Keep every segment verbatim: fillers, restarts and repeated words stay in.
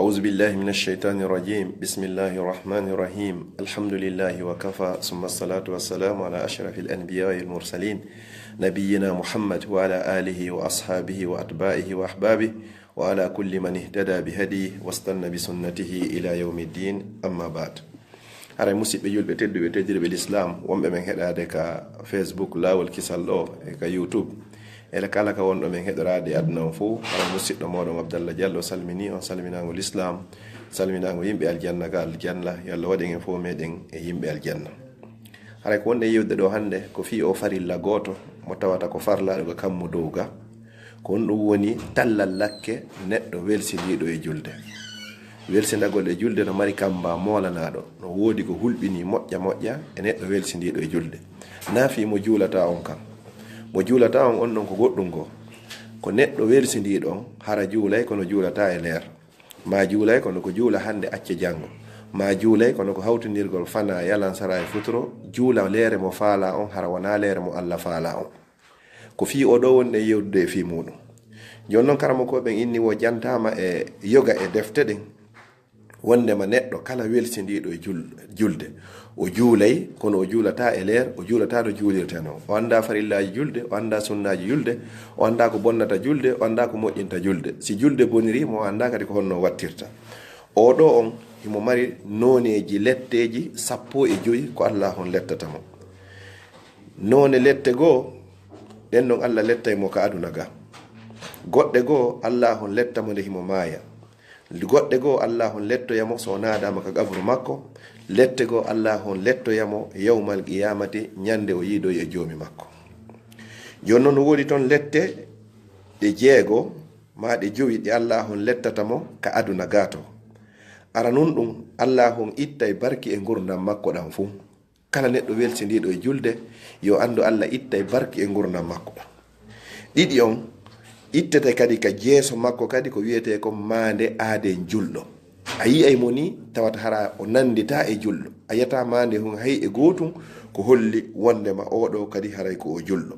أعوذ بالله من الشيطان الرجيم. بسم الله الرحمن الرحيم. الحمد لله وكفى، ثم الصلاة والسلام على أشرف الأنبياء والمرسلين، نبينا محمد وعلى آله وأصحابه وأتباعه وأحبابه وعلى كل من اهتدى بهديه واستنى بسنته إلى يوم الدين. أما بعد. Haray musiɓɓe julɓe tedduɓe, teddirɓe Lislaam, wonɓe men heɗaade ka Facebook, Laawol Kisal ɗo, e ka YouTube, e kala ka wonɗo men heɗoraade aduna on fow, haray musiɗɗo mooɗon Abdallah Jallo salminii on salminaango Lislaam, salminaango yimɓe aljanna ka aljanna, yo Allah waɗu en fow meɗen e yimɓe aljanna. Haray ko wonɗen yewtude ɗo hannde ko fii o farilla gooto mo tawata ko farlaaɗo ka kammu dow ga, ko honɗum woni tallal lakke neɗɗo welsindiiɗo e julde? Welsindagol e julde no mari kamba moolanaaɗo, no woodi ko hulɓinii moƴƴa moƴƴa e neɗɗo welsindiiɗo e julde. Naa fii mo juulataa on kan. Mo juulataa on, on ɗon ko goɗɗum goo. Ko neɗɗo welsindiiɗo on, hara juulay kono juulataa e leer. Maa juulay kono ko juula hannde acca janngo. Maa juulay kono ko hawtindirgol fanaa e alansaraa e futuro, juula leere mo faalaa on, hara wanaa leere mo Alla faalaa on. Ko fii oo ɗoo wonɗen yewtude e fii muuɗum. Jooni non, karamokooɓe ɓen inni woo jantaama e yoga e defte ɗen, wonndema neɗɗo kala welsindiiɗo e jul-, julde, o juulay, kono o juulataa e leer, o juulataa no juulirtee non. O anndaa farillaaji julde, o anndaa sunnaaji julde, o anndaa ko bonnata julde, o anndaa ko moƴƴinta julde. Si julde bonirii mo, o anndaa kadi ko honno o wattirta. Oo ɗoo on, himo mari nooneeji letteeji sappo e jowi ko Allaahu on lettata mo. Noone lette goo, ɗen non Alla lettay mo ka aduna ga. Goɗɗe goo, Allaahu on letta mo nde himo maaya. Goɗɗe goo, Allaahu on lettoya mo so o naadaama ka qabru makko. Lette goo, Allaahu on lettoya mo yawmal qiyaamati, ñande o yiidoyi e Joomi makko. Jooni non, no woodi ton lette ɗe jeego maa ɗe jowi ɗe Allaahu on lettata mo ka aduna ga to. Aranun ɗum, Allaahu on ittay barki e ngurndan makko ɗan fuu. Kala neɗɗo welsindiiɗo e julde, yo anndu Alla ittay barki e ngurndan makko. Ɗiɗi on, ittete kadi ka jeeso makko kadi ko wi'etee kon maande aaden julɗo. A yi'ay mo nii, tawata hara o nannditaa e julɗo. A yi'ataa maande hun hay e gootun, ko holli wonndema oo ɗoo kadi haray ko o julɗo.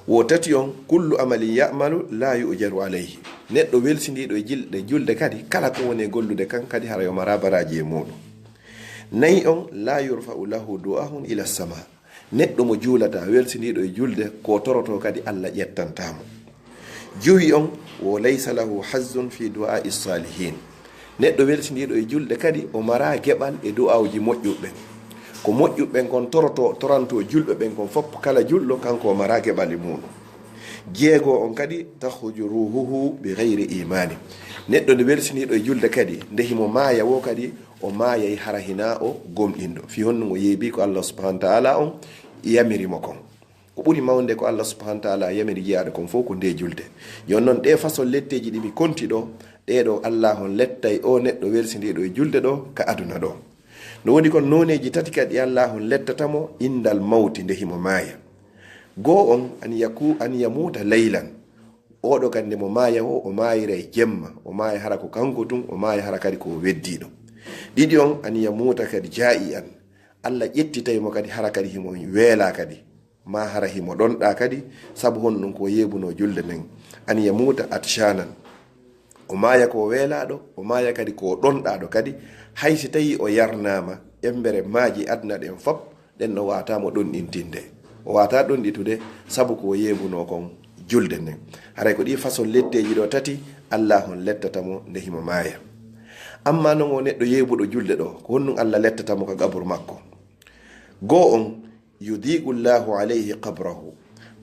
Wo tati on, kullu amalin ya'malu laa yu'jaru alayhi. Neɗɗo welsindiiɗo e jil-, e julde kadi, kala ko woni e gollude kan kadi, hara yo maraa baraaji e muuɗum. Nayi on, laa yurfa'u lahu du'aahun ila sama. Neɗɗo mo juulataa, welsindiiɗo e julde, ko torotoo kadi Alla ƴettantaa mo. Jowi on, wo laysa lahu hazzun fi du'aa'i saalihiin. Neɗɗo welsindiiɗo e julde kadi, o maraa geɓal e du'aawuji moƴƴuɓe ɓen. Ko moƴƴuɓe ɓen kon toroto, toranto julɓe ɓen kon fof, kala julɗo, kanko o maraa geɓal e muuɗum. Jeego on kadi, takhruju ruhuhu bi ghayri imaani. Neɗɗo nde welsindiiɗo e julde kadi, nde himo maaya wo kadi, o maayay hara hinaa o gomɗinɗo. Fii honɗum? O yeebii ko Allah subhanahu wa ta'ala on yamiri mo kon. Ko ɓuri mawnde ko Allah subhanahu wa ta'ala yamiri jiyaaɗo kon fof ko nde julde. Jooni non, ɗee façon letteeji ɗi mi konti ɗoo, ɗee ɗoo Allah on lettay oo neɗɗo welsindiiɗo e julde ɗoo ka aduna ɗoo. No woodi kon nooneeji tati kadi ɗi Allah on lettata mo indal mawti nde himo maaya. Goo on, an yaku-, an yamuuta laylan. Oo ɗoo kadi nde mo maaya o, o maayira e jemma, o maaya hara ko kanko tun, o maaya hara kadi ko o weddiiɗo. Ɗiɗi on, an yamuuta kadi jaa'ian. Allah ƴettitay mo kadi hara kadi himo weelaa kadi. Maa hara himo ɗonɗaa kadi, sabu honɗun? Ko o yeebunoo julde nden. An yamuuta atshaanan. O maaya ko o weelaaɗo, o maaya kadi ko o ɗonɗaaɗo kadi, hay si tawii o yarnaama, embere maaji aduna ɗen fop, ɗen no waawataa mo ɗonɗintinde. O waawataa ɗonɗitude, sabu ko o yeebunoo kon julde nden. Haray ko ɗii façon letteeji ɗoo tati, Allah on lettata mo nde himo maaya. Ammaa non oo neɗɗo yeebuɗo julde ɗoo, ko honɗun Allah lettata mo ka qaburu makko? Goo on, yudiiqu Allahu alayhi qabrahu.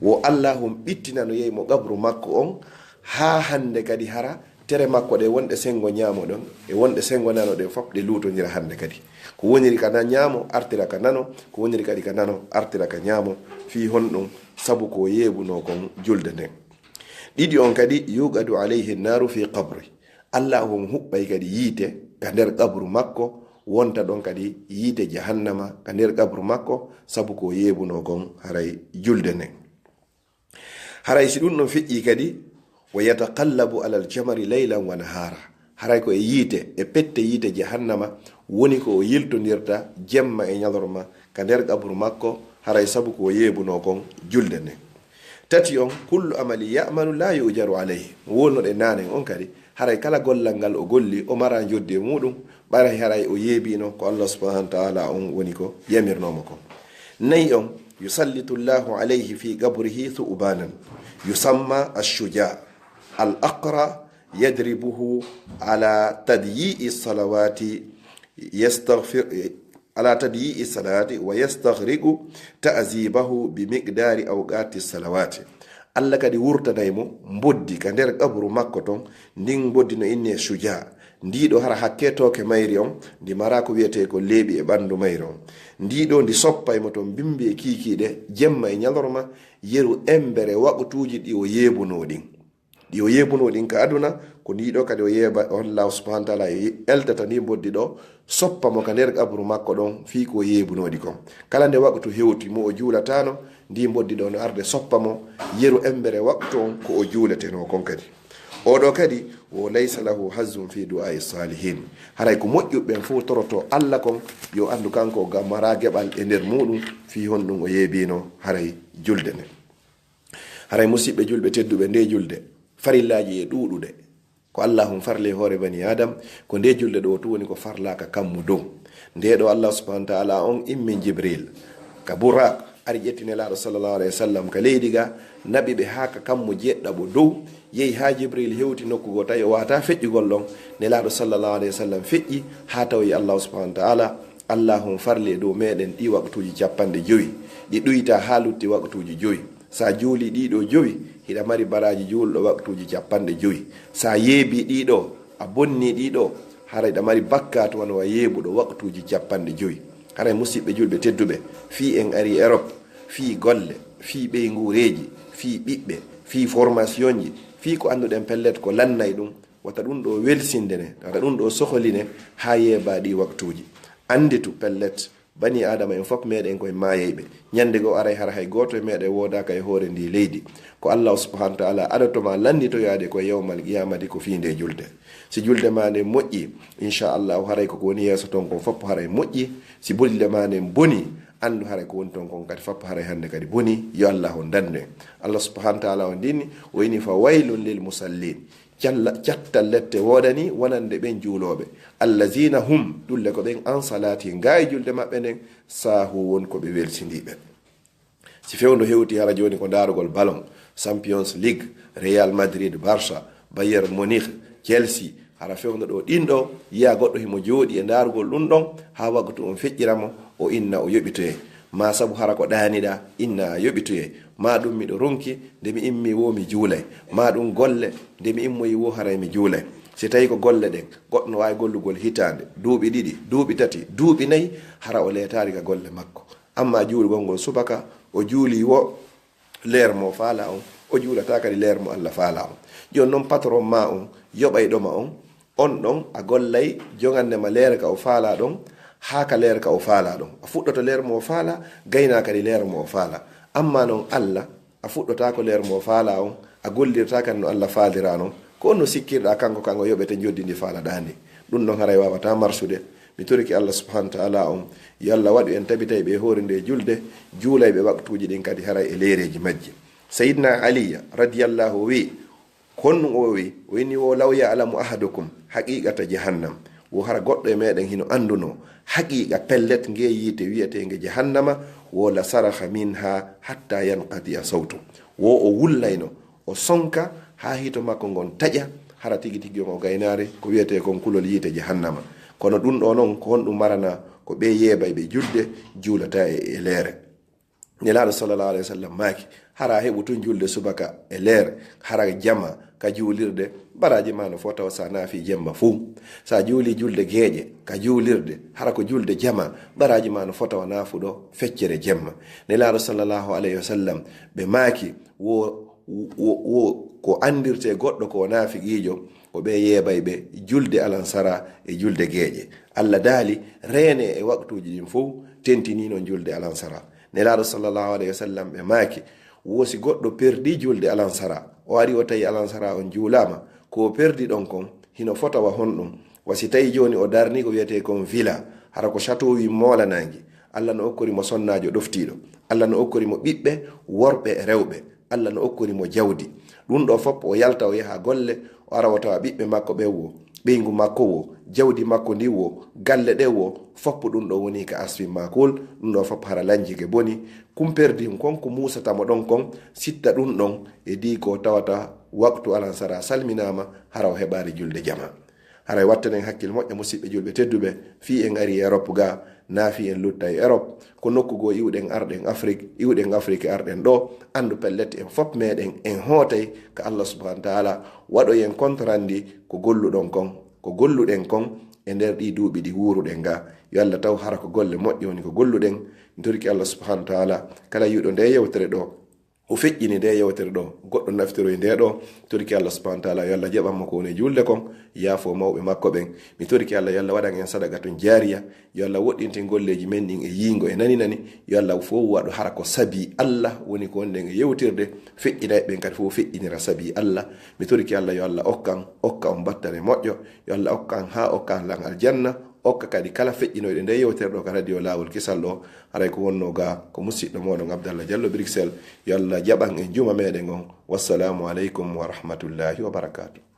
Wo Allah on ɓittinanoyay mo qabru makko on, haa hande kadi hara tere makko ɗe wonɗe sengo ñaamo ɗon, e wonɗe sengo nano ɗen fop ɗe luutondira hande kadi. Ko woniri ka na-, ñaamo, artira ka nano, ko woniri kadi ka nano, artira ka ñaamo. Fii honɗun? Sabu ko yeebunoo kon julde nden. Ɗiɗi on kadi, yuqadu alayhi naaru fi qabri. Allah on huɓɓay kadi yiite ka nder qabru makko, wonta ɗon kadi yiite jahannama ka nder qabru makko, sabu ko yeebunoo kon haray julde nden. Haray si ɗun ɗon feƴƴii kadi, wa yataqallabu alal jamari laylan wa nahaara. Haray ko e yiite, e pette yiite jahannama woni ko o yiltondirta jemma e ñalorma ka nder qabru makko, haray sabu ko yeebunoo kon julde nden. Tati on, kullu amali ya'malu la yu'jaru alayhi. Mo wolunoɗen naanen on kadi, Haray kala gollal ngal o golli, o mara njoddi e muɗum, ɓaray haray o yeebiino ko Allah subhanahu wa ta'ala on woni ko yamirnoo mo kon. Nayi on, yusallitu Allahu alayhi fi qabrihi thu'banan yusamma ash-shuja' al-aqra yadribuhu ala tadyi'i salawati yastaghfir, ala tadyi'i salati wa yastaghriqu ta'zibahu bi miqdari awqati salawati. Allah kadi wurtanay mo mboddi ka nder qabru makko ton, ndin mboddi no innee Shuja. Ndii ɗoo hara hakkee tooke mayri on, ndi maraa ko wi'etee ko leeɓi e ɓanndu mayri on. Ndii ɗoo ndi soppay mo ton bimbi e kiikiiɗe, jemma e ɲalorma, yeru embere waqtuuji ɗi o yeebunoo ɗin. Ɗi o yeebunoo ɗin ka aduna, ko ndii ɗoo kadi o yeeba, on Allaahu subhaanahu wa ta'aalaa e eltata ndii mboddi ɗoo, soppa mo ka nder qabru makko ɗon, fii ko o yeebunoo ɗi kon. Kala nde waqtu hewti mo o juulataano, ndii mboddi ɗoo no arde soppa mo, yeru embere waqtu on ko o juuletenoo kon kadi. Oo ɗoo kadi, wo laysa lahu hazzun fii du'aa'i saalihiin. Haray ko moƴƴuɓe ɓen fow torotoo Alla kon, yo anndu kanko o ga-, maraa geɓal e nder muuɗum, fii honɗum o yeebiino haray julde nden. Haray musiɓɓe julɓe tedduɓe, ndee julde, farillaaji e ɗuuɗude. Ko Allaahun farli e hoore banii Aadam, ko ndee julde ɗoo tun woni ko farlaa ka kammu dow. Ndee ɗoo Allaahu subhaanahu wa ta'aalaa on immin Jibriil ka Buraaq, ari ƴetti Nelaaɗo sallallaahu alayhi wa sallam ka leydi ga, naɓi ɓe haa ka kammu jeeɗiɗaɓo dow, yehi haa Jibriil hewti nokku goo, tawi o waawataa feƴƴugol ɗon. Nelaaɗo sallallaahu alayhi wa sallam feƴƴi haa tawoyi Allaahu subhaanahu wa ta'aalaa, Allaahun farli e dow meɗen ɗii waqtuuji cappanɗe jowi, ɗi ɗuyta haa lutti waqtuuji jowi. Si a juulii ɗii ɗoo jowi, hiɗa mari baraaji juulɗo waqtuuji cappanɗe jowi. Si a yeebii ɗii ɗoo, a bonnii ɗii ɗoo, hara hiɗa mari bakkaatu wano wa yeebuɗo waqtuuji cappanɗe jowi. Haray musiɓɓe julɓe tedduɓe, fii en arii Erop, fii golle, fii ɓeynguureeji, fii ɓiɓɓe, fii formationji, fii ko annduɗen pellet ko lannay ɗum, wata ɗum ɗoo welsinde ne, wata ɗum ɗoo soholine haa yeebaa ɗii waqtuuji. Annditu pellet, banii Aadama en fof meɗen koye maayayɓe. Ɲande goo aray hara hay gooto e meɗen woodaaka e hoore ndii leydi. Ko Allaahu subhaanahu wa ta'aalaa adato maa lannditoyaade ko e yawmal qiyaamati ko fii ndee julde. Si julde maa nden moƴƴii, inshaa Allaahu haray ko ko woni yeeso ton kon fof haray moƴƴii. Si julde maa nden bonii, anndu haray ko woni ton kon kadi fof haray hannde kadi bonii. Yo Allaahu on danndu en. Allah subhaanahu wa ta'aalaa on dinni, o inni, "Fa waylun lil musalliin." Calla-, cattal lette woodanii wonande ɓen juulooɓe. "Allaziina hum", ɗun le ko ɓen, "an salaatihim", gaa e julde maɓɓe nden, "saahuun", ko ɓe welsindiiɓe. Si fewndo hewtii hara jooni ko ndaarugol balon, Champions League, Real Madrid, Barça, Bayern Munich, Chelsea, hara fewndo ɗoo ɗin ɗoo, yi'aa goɗɗo himo jooɗii e ndaarugol ɗun ɗon, haa waqtu on feƴƴira mo, o inna o yoɓitoyay. Maa sabu hara ko ɗaaniɗaa, inna a yoɓitoyay. Maa ɗun miɗo ronki, nde mi immii woo mi juulay. Maa ɗun golle, nde mi immoyii woo haray mi juulay. Si tawii ko golle ɗen, goɗɗo no waawi gollugol hitaande, duuɓi ɗiɗi, duuɓi tati, duuɓi nayi, hara o leetaali ka golle makko. Ammaa juulugol ngol subaka, o juulii woo leer mo faalaa on, o juulataa kadi leer mo Alla faalaa on. Jooni non patron maa on, yoɓayɗo ma on, on ɗon a gollay jongande ma leere ka o faalaa ɗon, haa ka leere ka o faalaa ɗon. A fuɗɗoto leer mo o faalaa, gaynaa kadi leer mo o faalaa. Ammaa non Alla, a fuɗɗotaako leer mo o faalaa on, a gollirtaa kadi no Alla faaliraa non. Ko on no sikkirɗaa kanko kan o yoɓete njoddi ndi faalaɗaa ndi. Ɗun non haray waawataa marsude. Mi torike Alla subhaanahu wa ta'aalaa on, yo Alla waɗu en tabitayɓe e hoore ndee julde, juulayɓe waqtuuji ɗin kadi haray e leereeji majji. Sayyidinaa Aliyya radiyallaahu wi'i, ko honɗun o wi'i? O inni wo, "Law ya'lamu ahadukum haqiiqata jahannam." Wo hara goɗɗo e meɗen hino anndunoo haqiiqa pellet ngee yiite wi'eteenge jahannama, wo la saraha minha hatta yanqati'a sawtu. Wo o wullayno, o sonka haa hito makko ngon taƴa, hara tigi tigi on o gaynaali ko wi'etee kon kulol yiite jahannama. Kono ɗun ɗoo non, ko honɗun maranaa? Ko ɓee yeebayɓe julde juulataa e, e leere. Nelaaɗo sallallaahu alayhi wa sallam maaki, hara a heɓu tun julde subaka e leere, hara jamaa ka juulirde, baraaji maa no fota wa si a naafii jemma fow. Si a juulii julde geeƴe ka juulirde, hara ko julde jamaa, baraaji maa no fota wa naafuɗo feccere jemma. Nelaaɗo sallallaahu alayhi wa sallam ɓe maaki, wo, wo, wo ko anndirtee goɗɗo ko o naafiqiijo, ko ɓee yeebayɓe julde alansara e julde geeƴe. Alla daali, reenee e waqtuuji ɗin fow, tentinii non julde alansara. Nelaaɗo sallallaahu alayhi wa sallam ɓe maaki, wo si goɗɗo perdii julde alansara, o ari o tawi alansara on juulaama, ko o perdi ɗon kon, hino fota wa honɗun? Wa si tawi jooni o darnii ko wi'etee kon villa, hara ko château win moolanaangi, Alla no okkori mo sonnaajo ɗoftiiɗo, Alla no okkori mo ɓiɓɓe worɓe e rewɓe, Alla no okkori mo jawdi, Ɗun ɗoo fof o yalta o yaha golle, o ara o tawa ɓiɓɓe makko ɓen wo, ɓeyngu makko wo, jawdi makko ndin wo, galle ɗen wo, fof ɗun ɗoo woni ka asfin maakul. Ɗun ɗoo fof hara lanjike boni. Kumperdin kon ko muusata mo ɗon kon, sitta ɗun ɗon e dii ko tawata waqtu alansara salminaama, hara o heɓaali julde jama. Haray wattanen hakkil moƴƴa, musiɓɓe julɓe tedduɓe, fii en ari Europe ga, naa fii en luttay Europe, ko nokku goo iwɗen arɗen Afrik, iwɗen Afrik arɗen ɗoo, anndu pellet en fof meɗen en hootay ka Allah subhanahu wa taala, waɗoyen kontarandi ko golluɗon kon, ko golluɗen kon e nder ɗii duuɓi ɗi wuuruɗen ga. Yo Allah taw hara ko golle moƴƴe woni ko golluɗen. Mi torike Allah subhanahu wa taala, kala yi'uɗo nde yewtere ɗoo, o feƴƴini nde yewtere ɗoo, goɗɗo naftoroyi nde ɗoo, torike Allah subhanahu wa taala, yo Allah jaɓan mo ko woni e julde kon, yaafo mawɓe makko ɓen. Mi torike Allah, yo Allah waɗan en sadaqatun jaariya, yo Allah woɗɗintin golleeji men ɗin e yiingo e nani nani, yo Allah fow waɗu hara ko sabi Allah woni ko wonɗen e yewtirde, feƴƴinay ɓen kadi fow feƴƴinira sabi Allah. Mi torike Allah, yo Allah okkan, okka on battane moƴƴo, yo Allah okkan haa okkan lan aljanna, okka kadi kala feƴƴinoyɗo nde yewtere ɗoo ka radio Laawol Kisal ɗoo, haray ko wonnoo ga ko musiɗɗo mooɗon Abdallah Diallo Bruxelles. Yo Allah jaɓan en juma meɗen on. Wassalaamu aleykum wa rahmatullahi wa barakaatuh.